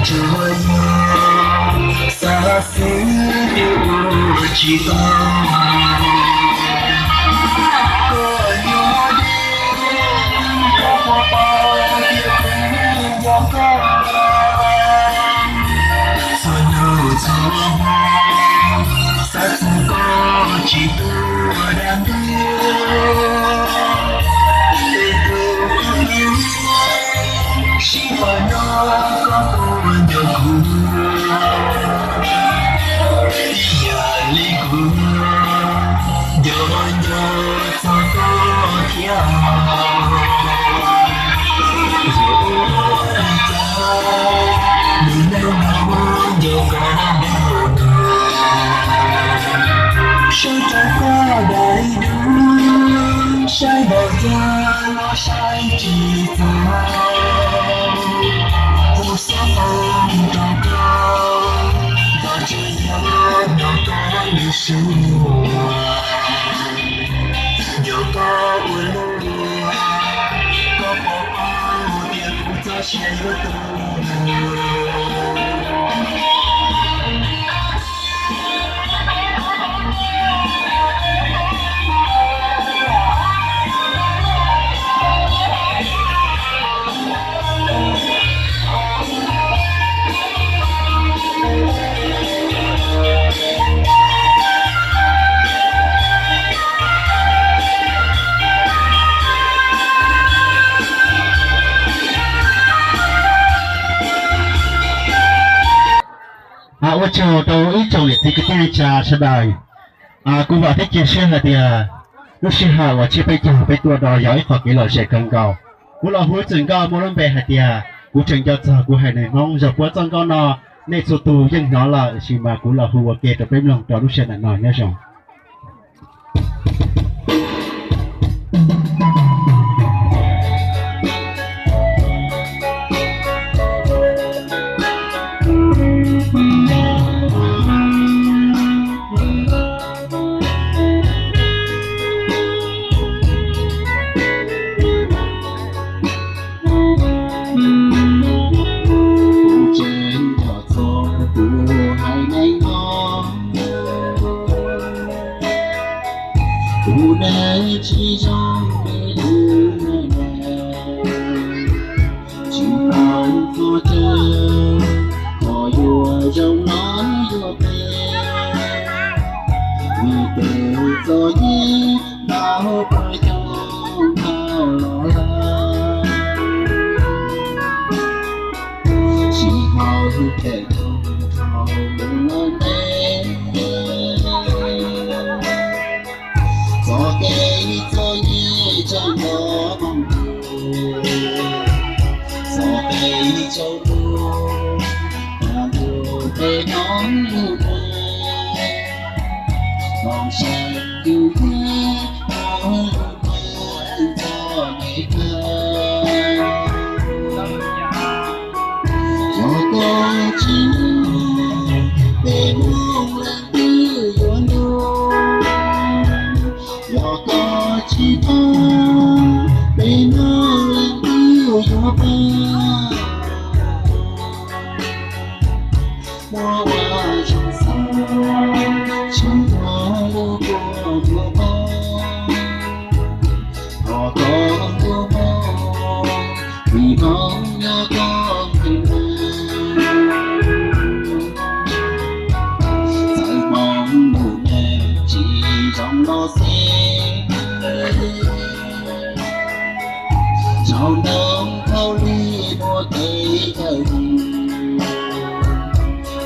Tsuas yog xav xwb ua tsis tau, koj nyob deb koj puas paub tias kuv yog koj. Txhua nub txhua hmo xav txog koj tsis tuaj dab ntub, es tus koj hlub sib pom no koj puas nco kuv ib yam li kuv nco nco txog koj thiab. Ua li cas nws neej no nco koj npaum no, saib rau koj daim duab, saib npaum cas los saib tsis txog. Kuv xav foom rau koj, nco tsis nco nco koj lwm sua, nco koj ua luaj, koj puas paub tias kuv txoj sia yuav tuag. Ua tsaug rau ib tsoom niam txiv kwv tij neej tsa sawv daws. Kuv vam thiab cia siab hais tias lub sij hawm uas tsiab peb caug peb tuaj no yog ib qho kev lom zem kawg nkaus. Kuv los hu txwm nkauj muaj lub npe hais tias kuv tseem nco txog kuv haiv neeg Hmoob. Zog puab txoj nkauj no nej txhua tus yeej hnov lawm, tab sis mas kuv los hu ua ke rau peb mloog rau lub sij hawm no nyob zoo. Kuv tseem nco txog kuv haiv neeg Hmoob, kuv neej tsis zoo li lub neej, tsis paub txog chaw kom yuav zoo nyob yuav phem, vim tes txom nyem ntau puas xyoo dhau los lawm. Tsis tau them tus dhau mus lawm ntev, txoj kev txom nyem tseem nto koom tus, txoj kev tsaus ntuj, txoj ntuj peb Hmoob lub neej, mloog saib tus txiv hmab lub ntuj txom nyem kawg. Yog koj tsis nyob, peb Hmoob leej twg yuav nyob? Yog koj tsis pab, peb Hmoob leej twg yuav pab? Muab ua zoo xav, tsis muaj lub kua muag pab. Thov koj hlub Hmoob, vim Hmoob nyob koj nqis mas, txawm Hmoob lub neej tsis zoo los xij, tsaus ntuj thaum li muaj kev kawg li.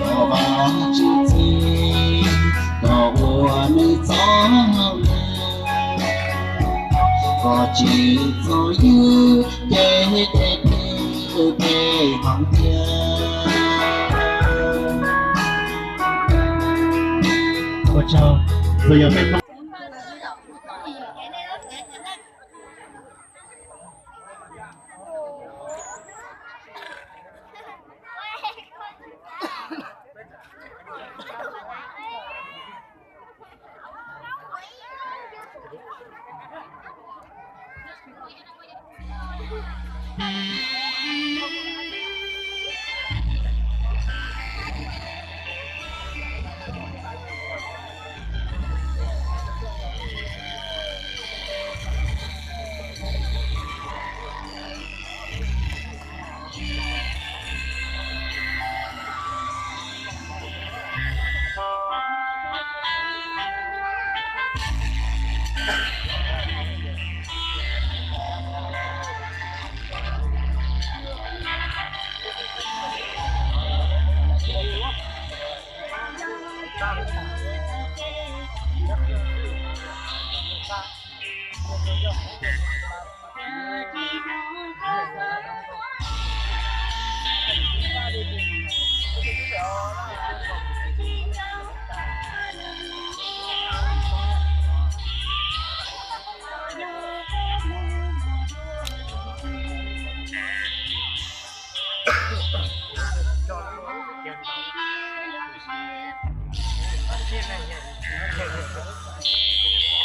Thov Vajtswv txhim koj ua neej txoj hauj lwm, koj tsis txhob ywg ces tej peb peb Hmoob thiab. Ua tsaug, txawm yog peb Hmoob.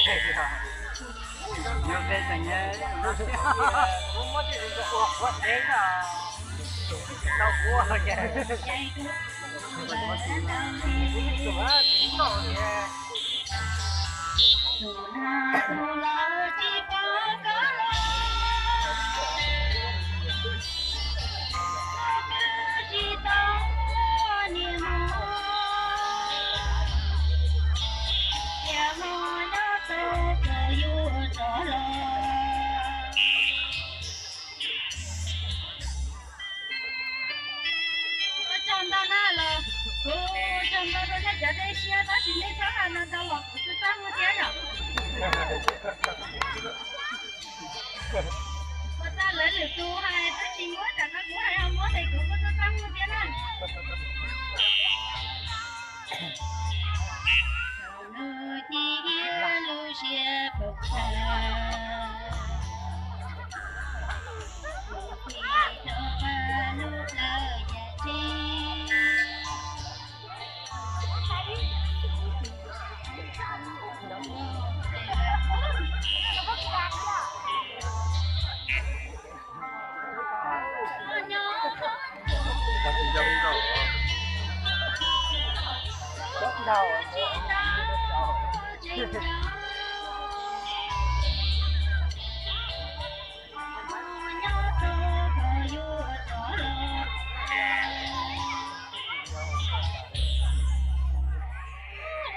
Yog tej tseem nyab, kuv muab tej ua quav dev no, tau kuv ces. Ua tsaug ntau na los, kuv ua tsaug ntau rau nej cov dej siab tab sis nej txhob hais no ntau los kuv txaj muag thiab yom. Ua tsaug lawv lwm tus hais tab sis muab tsam no kuv hais ho muab ces kuv kuj txaj muag thiab na.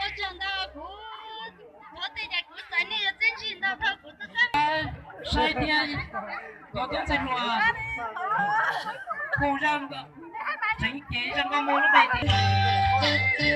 Ua tsaug ntau, kuv thov tej yam kuv txais nej yuav txiaj ntsig ntau dhau kuv txoj kab. Saib thiab, cov tub ntxhais hluas, kuj zaj tseev cev zaj nkauj muam lub npe tias